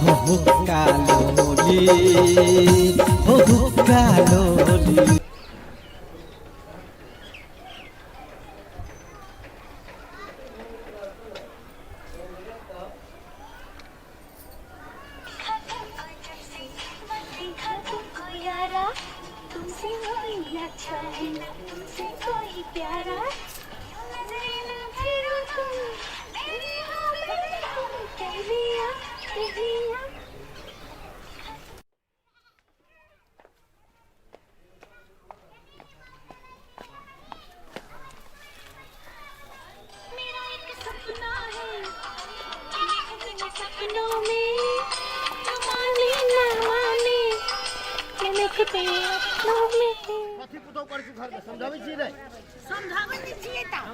हो हुक्का लोली, हो हुक्का लोली। कथी पुतहु करै छी घरमे समझाबै छी रे? समझाबै नहि छियै तऽ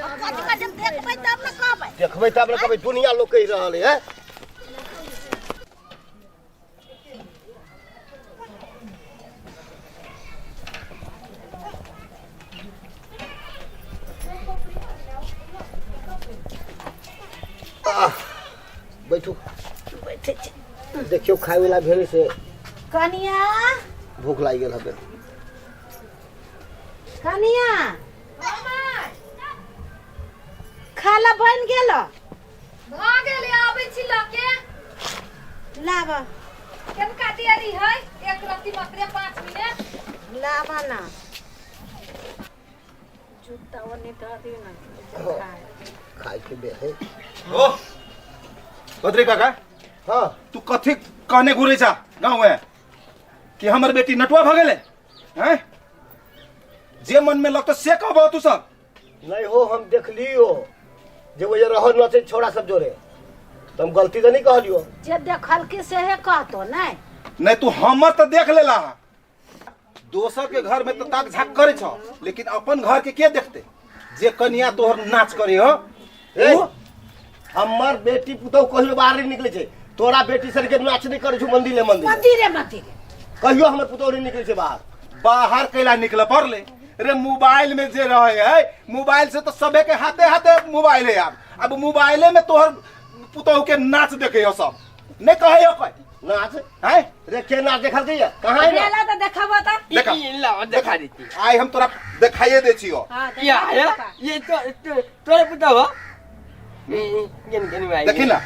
अब कथी कथी हम देखबै तब ने कहबै। देखबै तब ने कहबै। दुनिया लोक कहि रहल है। आह, बैठू। बैठै छी। देखियौ, खाय वला भेलै से। कनिया। भूख लागि गेल हबे। कनिया, खाना बनि गेल? भऽ गेलै, आबै छी लऽ के। लाब। केनका देरी है, एक रत्ती मात्रे 5 मिनट। लाब ना, जूता ओने धऽ दियौ ना। खाय के बे है। ओ बद्री काका। हाँ। तू कथी कहने घुरै छा गाँव में कि हमर बेटी नटुआ भऽ गेलै हैं? जे मन में लगतो से कहबो तू सब। नहीं हो, हम देखलियो जे वो ये रहो नचे छोड़ा सब जोरे, तो हम गलती तो नहीं कहलियो। जे देखल के सेहे कहतो नहि। नहीं, तू हमर तो देख लेला, दोसर के घर में तो ताक झाक करे छ, लेकिन अपन घर के के देखते जे कनिया तोहर नाच करे हो? ए, उ? हमर बेटी पुतहु कहियो बाहर नहीं निकले छै। तोरा बेटी सर के नाच नहीं करे छौ मंदिर मंदिर। मंदिरे मंदिरे। कहियो हमर पुतहु नहीं निकले छै बाहर। बाहर कैला निकल पड़ले रे? मोबाइल में जे रहे है, मोबाइल से तो सबे के हाथे हाथे मोबाइल है। अब मोबाइले में तोहर पुतहु के नाच देखे हो सब, नहीं कहे हो कोई? नाच? हैं? रे, के नाच देखल के कहाँ है ना? गेला तऽ देखबो तऽ। देखा। लाओ, देखा देती। आइ हम तोरा देखाइए दे छियो। हाँ। या या, ये तो तो तोरे पुता हो केन केन भाई। देखी ना।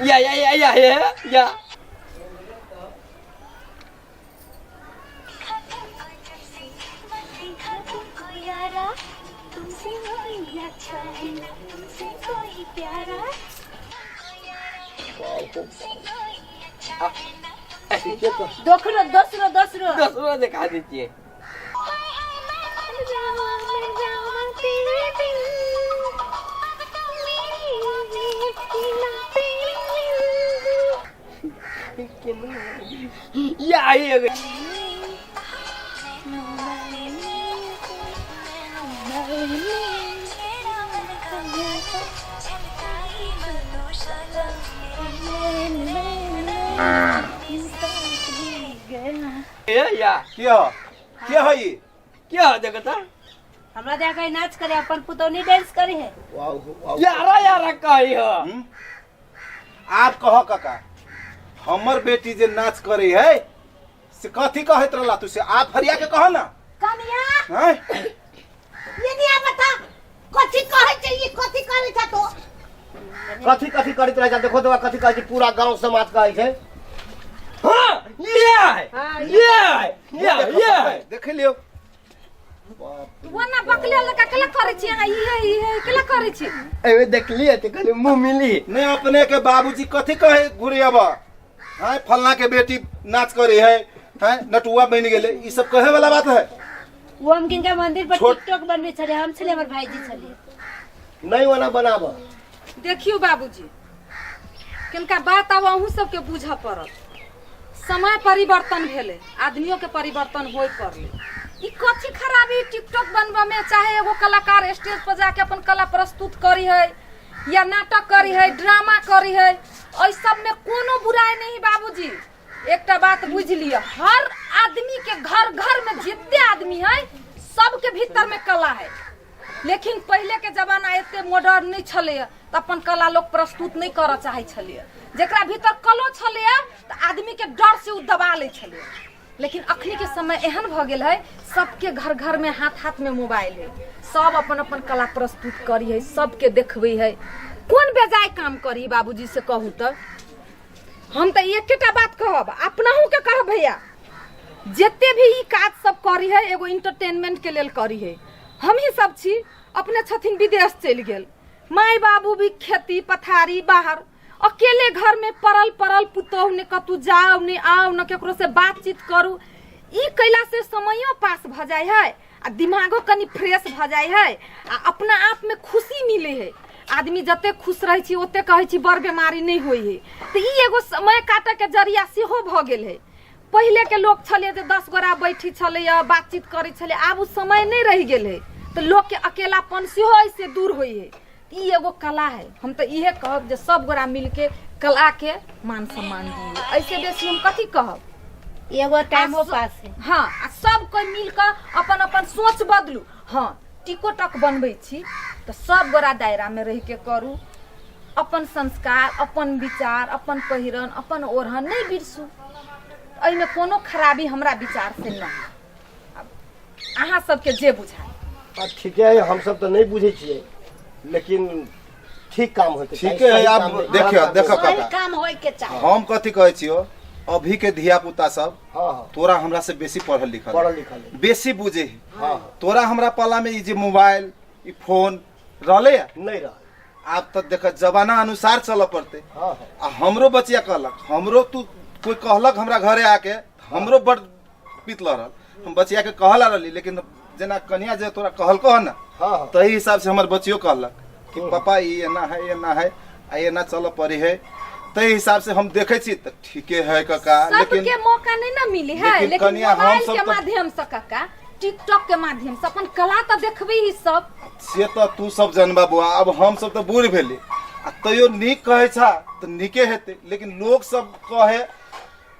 या या या या या या। दोसरो दोसरो दोसरो। दोसरो देखा देती है। या ये। या या। के हो, के हो ई? क्या देखो ता। हमरा देखै नाच करे, अपन पुतौनी डांस करे है। वाह वाह। यारा यारा कही हो। हम्म? आप कहो काका, हमर बेटी जे नाच करे है से कथी कहत रहला तू? से आप फरिया के कहो ना। कनिया। हैं? ये नहीं बता कथी कहै छै ई, कथी करै छ तो? कथी कथी करैत रहै छै? देखो तो कथी कहै छै, पूरा गांव समाज कहै छै। हाँ, ये हाँ, ये ये ये। देख लियो। वो ना बकले लगा केला करै छी अहाँ? ई है, ई है, केला करै छी? एमे देखलिए तो खाली मुंह मिली। नहीं, अपने के बाबूजी कथी कहे घुरे अब हैं, फलना के बेटी नाच करे है, हैं, नटुआ बन गेले, ई सब कहे वाला बात है? वो हम किनका मंदिर पर छोट- टिकटॉक बनबै छलै, हम छलै, हमर भाईजी छलै। नहीं वाला बनाब। देखियौ बाबूजी, किनका बात आब अहूँ सबके बुझऽ पड़त। समय परिवर्तन भेलै, आदमियों के परिवर्तन होय पड़लै। ई कथी खराबी टिकटॉक बनबऽ में? चाहे एगो कलाकार स्टेज पर जाके अपन कला प्रस्तुत करी है या नाटक करी है, ड्रामा करी है, एहि सब में कोनो बुराई नहीं बाबूजी। एकटा बात बुझि लिअ, हर आदमी के घर घर में जितने आदमी है सबके भीतर में कला है। लेकिन पहले के जमाना एते मॉडर्न नहीं छलैया तऽ अपन कला लोग प्रस्तुत नहीं करऽ चाहै छलैया। जेकरा भीतर कलो छलैया तऽ आदमी के डर से उ दबा लै छलैया। लेकिन अखनी के समय एहन भऽ गेल है, सबके घर घर में हाथ हाथ में मोबाइल है, सब अपन अपन कला प्रस्तुत करी है, सबके देखबै है। कोन बेजाय काम करी बाबूजी से कहू तऽ? हम तऽ एकेटा बात कहब, अपनहु के कहब भैया, जते भी ई काज सब करी है एगो इंटरटेनमेंट के लेल करी है। हमही सब छी, अपने छथिन विदेश चलि गेल, माय बाबू भी खेती पथारी बाहर, अकेले घर में पड़ल पड़ल पुतोहु ने कतू जाओ ने आओ ने केकरो से बातचीत करू। ई कैला से समयो पास भ जाय है आ दिमागो कनी फ्रेश भ जाय है आ अपना आप में खुशी मिले है। आदमी जते खुश रहै छी ओते कहै छी बड़ बीमारी नहीं होई है। तऽ ई एगो समय काटे के जरिया सेहो भ गेल है। पहिले के लोग छलै जे 10 गोरा बैठी छलैया बातचीत करै छलै, आब उ समय नहीं रहि गेल है। तऽ लोग के अकेलापन सेहो ऐसे दूर होई है। ई एगो कला है। हम तऽ इहे कहब जे सब गोरा मिलके कला के मान सम्मान दिए, ऐसे बेसी हम कथी कहब। एगो टाइमो पास है। हाँ, आ सब कोई मिलके अपन अपन सोच बदलू। हाँ, टिकोटक बनबै छी तऽ सब गोरा दायरा में रह के करू, अपन संस्कार अपन विचार अपन पहिरन अपन ओढ़न नहीं बिरसू। एहिमे कोनो खराबी हमरा विचार से नहीं। अब अहाँ सबके जे बुझाए। आ ठीके है, हम सब तऽ नहीं बुझै छियै, लेकिन ठीक काम होइके चाही, ठीके है, सही आब काम होइके देखियौ, चाही। देखो सही काका। काम होइके चाही। हम कथी कहै छियौ, अभी के धिया पुता सब हाँ, हाँ। तोरा हमरा से बेसी पढ़ल लिखल पढ़ल लिखल है। बेसी बुझे है। हाँ, हाँ। तोरा हमरा पाला में ई जे मोबाइल ई फोन रहले या? नहीं रहल। आब तऽ देख जमाना अनुसार चलऽ पड़ते। हाँ, हाँ। आ हमरो बचिया कहलक, हमरो तू कोई कहलक हमरा घरे आके, हमरो बड़ पीत लहरल, हम बचिया के कहला रहली, लेकिन जेना कनिया जे तोरा कहलको हन ना, हाँ, हाँ। तही हिसाब से हमर बचियो कहलक कि पापा ई एना है एना है आ एना चलऽ पड़ी है, तही हिसाब से हम देखे छी तऽ ठीके है काका। सबके लेकिन मौका नहीं ना मिली है, लेकिन लेकिन कनिया हम मोबाइल सब के तऽ- माध्यम से काका, टिकटॉक के माध्यम से अपन कला तऽ देखबे ही सब। से तऽ तू सब जानबा बुआ, अब हम सब तऽ बूढ़ भेली आ तैयो नीक कहै छा तऽ नीके हेतै, लेकिन लोग सब कहे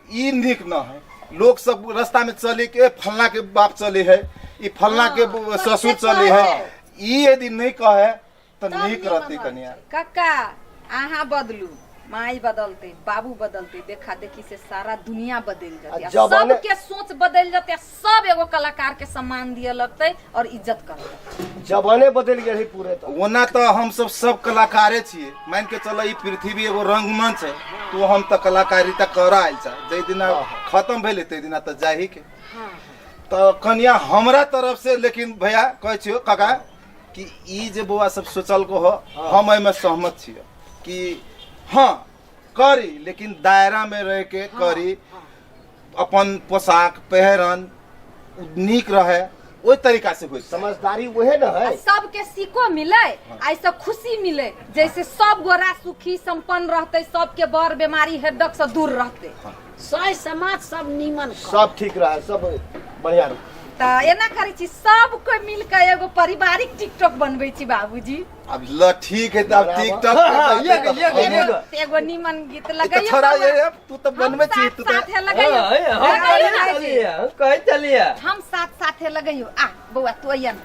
ई नीक न है। लोग सब रास्ता में चली के फलना के बाप चली है, ई फलना के हाँ, ससुर कते चली है, कहै। ई यदि नहीं कहे तऽ तब नीक नीक रहतै रहतै। कनिया। काका अहाँ बदलू, माई बदलते, बाबू बदलते, देखा देखी से सारा दुनिया बदल जते, आ जमाने- सबके सोच बदल जते, सब एगो कलाकार के सम्मान दिए लगते और इज्जत करे लगते। जमाने बदल गेल है पूरे तऽ। ओना तऽ हम सब सब कलाकारे छियै, मान के चल ई पृथ्वी एगो रंगमंच है, तो हम तऽ कलाकारी तऽ कर आयल छ, जै दिना हाँ, हाँ। खत्म भेलै तै दिना तऽ जाही के। तऽ कनिया हमरा तरफ से लेकिन भैया कहै छियौ काका कि ई जे बौआ सब सोचलको हो, हम एहिमे सहमत छियै कि हाँ करी, लेकिन दायरा में रह के करी, अपन पोशाक पहिरन नीक रहे, ओहि तरीका से होइ। समझदारी वहे न है, सबके सीखो मिले आ ऐसे खुशी मिले, जैसे सब गोरा सुखी संपन्न रहते, सबके बर बीमारी हेडक से दूर रहते, सही समाज सब नीमन कर। सब ठीक रहे, सब बढ़िया रहे। तऽ एना करै छी सब कोई मिल के एगो पारिवारिक टिकटॉक बनबै छी बाबूजी। अब ल ठीक है, तब बराबर। टिकटॉक हाँ, हाँ, ये एगो एगो नीमन गीत ई तऽ लगैयो छोड़ा बौआ। ये तू तऽ बनबै हम छी, साथ तू तऽ साथे लगैयो। हाँ, हम लगैयो कहै भाईजी। चलिए, हम कहै चलिए। हम साथ साथे लगैयो। आ बौआ तू अइया ना।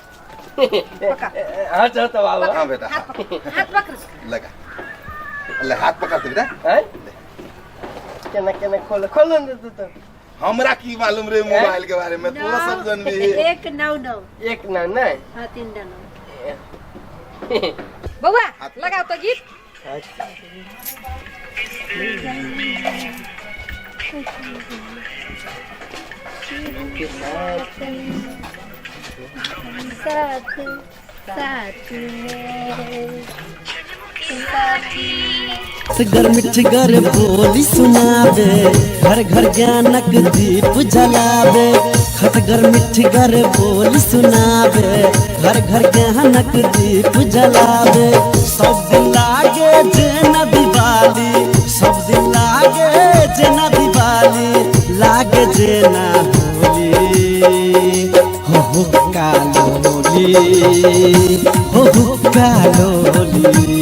पकड़। हाँ, चल तो बाबा। हाँ बेटा, हाथ पकड़, हाथ पकड़। लगा ले, हाथ पकड़ दे बेटा। हैं? केना केना खोल खोल ने तू तो। हमरा की मालूम रे मोबाइल के बारे में, तू सब जानबी। 1 9 9। 1 9 9। हाँ, 3 9। बौआ लगाओ तो गीत। साथ साथ में गर मिठगर बोली सुनाबे, घर घर ज्ञानक दीप जलाबे। खटगर मिठगर बोली सुनाबे, घर घर ज्ञानक दीप जलाबे। सब दिन लागे जेना दिवाली, सब दिन लागे जेना दिवाली, लागे जेना होली। हो हुक्का लोली, हो हुक्का लोली।